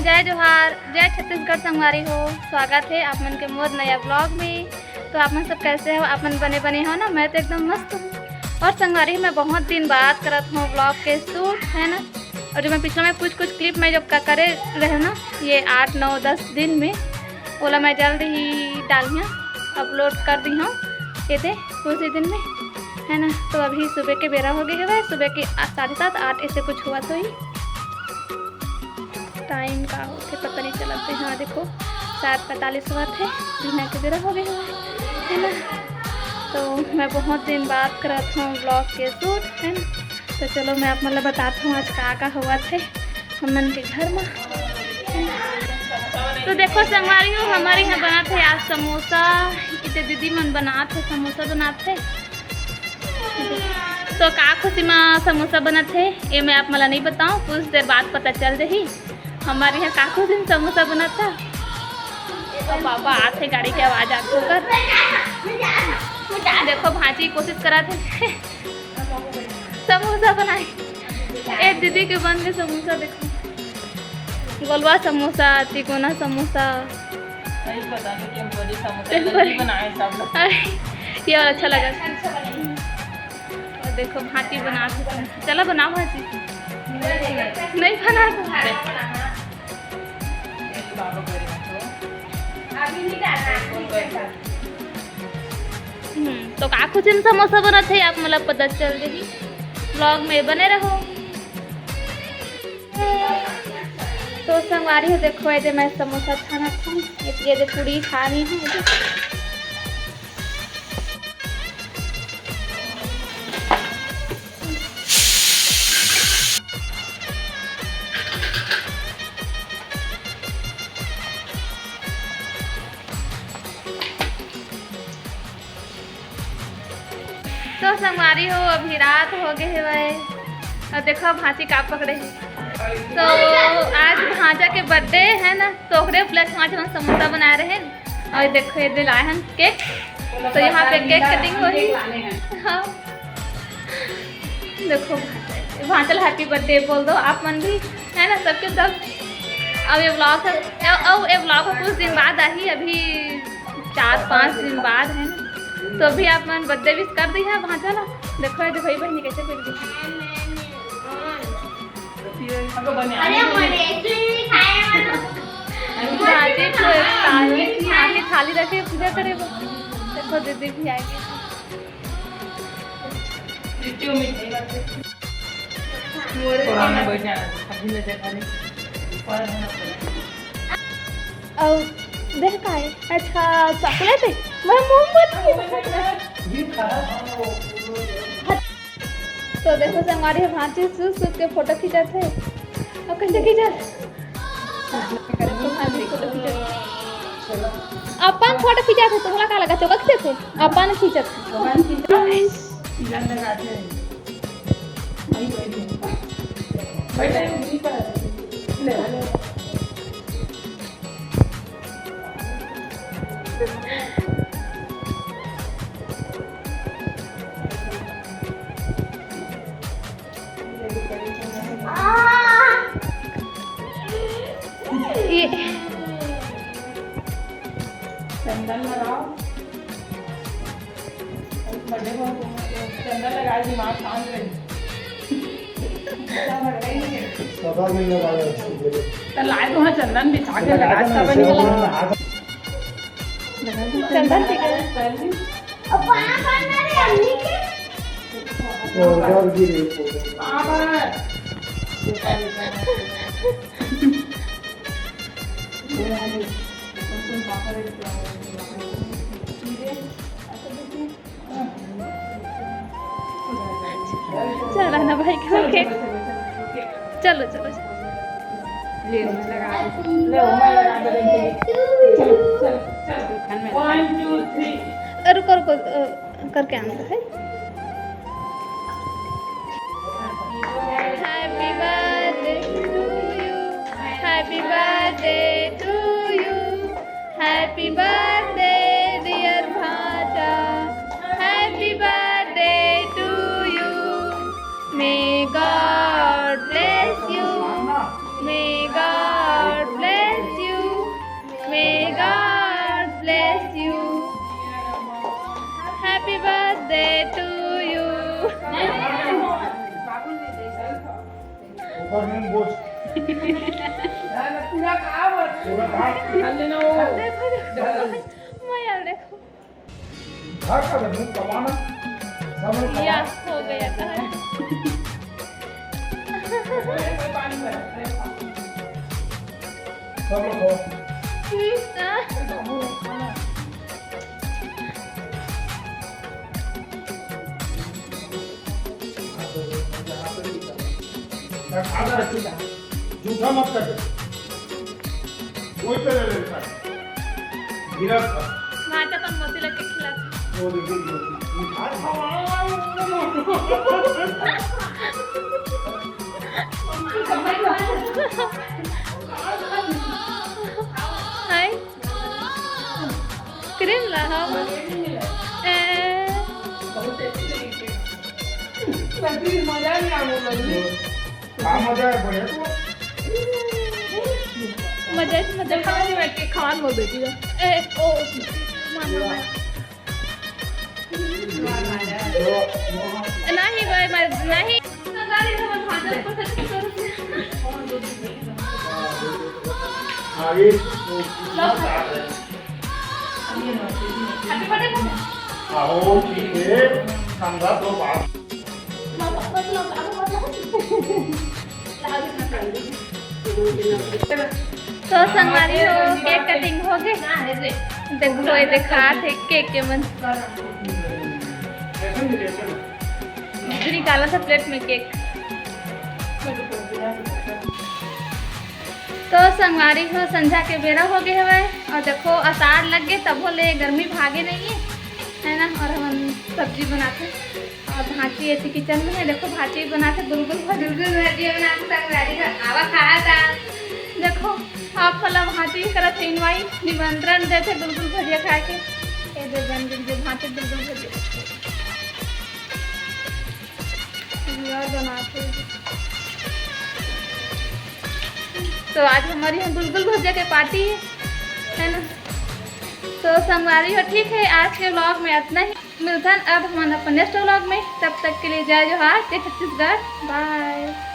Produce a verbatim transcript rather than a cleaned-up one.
जय जोहार, जय छत्तीसगढ़ संगवारी हो। स्वागत है आप मन के मोर नया ब्लॉग में। तो आप मन सब कैसे हो? आप मन बने बने हो ना? मैं तो एकदम मस्त हूँ। और संगवारी, मैं बहुत दिन बाद करत हूँ ब्लॉग के शूट, है ना। और जो मैं पिछला में कुछ कुछ क्लिप में जो क-, करे रहे ना, ये आठ नौ दस दिन में, ओला मैं जल्द ही डालिया, अपलोड कर दी हूँ ये दे कुछ ही दिन में, है ना। तो अभी सुबह के बेरा हो गए हवे, सुबह के आ-, साढ़े सात आठ ऐसे कुछ हुआ तो ही। टाइम का होथे पता नहीं चलत हे। हाँ देखो, सात पैंतालीस हुआ थे, बिना के बेरा हो गए हवे, है ना। तो मैं बहुत दिन बाद करत हूँ ब्लॉग के शूट, है ना। तो चलो मैं आप मतलब बताता हूँ आज का का हुआ थे हमन के घर में। तो देखो संगवारी हो, हमारे यहाँ बना थे आज समोसा, इतने दीदी मन बना थे समोसा बना थे। तो का खुशी में समोसा बनत हे, ये मैं आप मला नहीं बताऊँ, कुछ देर बाद पता चल जाही हमारे यहाँ का खुशी में समोसा बनत था। तो पापा आथे, गाड़ी के आवाज आथे ओकर। देखो भांची कोशिश करत हे समोसा बनाए। ए दीदी के बन के समोसा देखो, गोलवा समोसा, तिकोना समोसा। नहीं पता नहीं क्यों बड़ी समोसा टेम्पल। जल्दी बनाए सब लोग। अरे, ये वाला अच्छा लगा। और देखो भांची बना, चला बनाओ भांची। नहीं बना तो। हम्म, तो का खुशी में समोसा बनत हे आप मतलब पता चल जाही, ब्लॉग में बने रहो। तो संगवारी हो देखो, ये दे मैं समोसा छानत हूँ, ये दे पूरी छानी हूँ। तो संगवारी हो, अभी रात हो गए हवय और देखो भांची का पकड़े हे। तो आज भांचा के बर्थडे है ना, तो ओकरे उपलक्ष्य में आज हम समोसा बनाए रहे। और देखो ये दे लाए हन केक, तो यहाँ पे केक कटिंग होही। हाँ देखो भांचा ल हैप्पी बर्थडे बोल दो आप मन भी, है ना, सबके सब। अब ये ब्लॉग है, अब, अब ये ब्लॉग है कुछ दिन बाद आही, अभी चार पाँच दिन बाद है ना, तो अभी आप मन बर्थडे विश कर दी है भांचा ला। देखो ये दे भाई बहनी कैसे मिल गई। अरे मने खाए वाला। भांची तो थाली, थाली, थाली रखे पूजा करे बा। देखो दीदी भी आ गई। पुराना बैठा है, अभी ले देखा नहीं। और देख का है? अच्छा, चॉकलेट है। मैं मोमबत्ती। तो देखो संगवारी, हम भांची सूत सूत के फोटो खींचत है। और कैसे खींचत? अपन फोटो खींचत है, तोहला का लगा? चौका खींचत है, अपन खींचत है। ये चंदन लगाओ। बर्थडे को चंदन लगा, दिमाग शांत रहे। पता नहीं लगा रहा है। तो लाए तो वहाँ चंदन बिछा के लगा, सब नहीं लगा। चंदन ठीक है। और पाँव पड़ना रे अम्मी के। और घर गिरे। पाँव पड़। चला ना भाई, ओके। चलो, चलो, चलो। ले, लगा दे। ले, मैं लगा दे। चलो, चलो, चलो। One, two, three। रुको, रुको, अ, करके आना है। Happy birthday to you, happy birthday to you, happy birthday dear भांचा, happy birthday to you, may God bless you, may God और नहीं बोझ। पूरा काम है। पूरा काम। देखो, देखो, मैं यार देखो। घर का तो मुंह कमाना। सब लोग या, कमाना। हो गया था। सब लोग हो। हम्म, हाँ। जूठा मत कर। कोई पे ले लेता है। गिरा था। भांचा अपन मोती लग के खिला। वो देखिए, मोती। मिठाई खाओ। हाय। क्रीम ला हम। ए। मजा नहीं आ रहा। हाँ, मजा है, बढ़िया तो। मजा है, मजा है। देखा नहीं, मैं केक खान बोल देती हूँ। ए, ओ, मामा, मामा। नहीं भाई, मैं नहीं। हाँ, ये आओ, ठीक है, समझा दो बात। तो संगवारी हो, केक कटिंग हो गए। देखो, ये दिखा थे केक के मन। निकाला था प्लेट में केक। तो संगवारी हो, संझा के बेरा हो गए हवे और देखो, असार लग गए, तबो ले गर्मी भागे नहीं है, है ना। और हम सब्जी बनाते हैं। और भांची ऐसी किचन में है, देखो भांची बनाते गुलगुल भजिया। गुलगुल भजिया बनाते संगवारी हो, आवा खाया था। देखो, आप वाला भांची ही करत इनवाई निमंत्रण देते गुलगुल भजिया खाए के। ए दे बन गई जो भांची गुलगुल भजिया। यार बनाते हैं। तो आज हमारी यहाँ गुलगुल भजिया के पार्टी है, है ना। तो संगवारी हो, ठीक है, आज के व्लॉग में इतना ही। मिलथन अब हमन अपन नेक्स्ट व्लॉग में। तब तक के लिए जय जोहार, जय छत्तीसगढ़, बाय।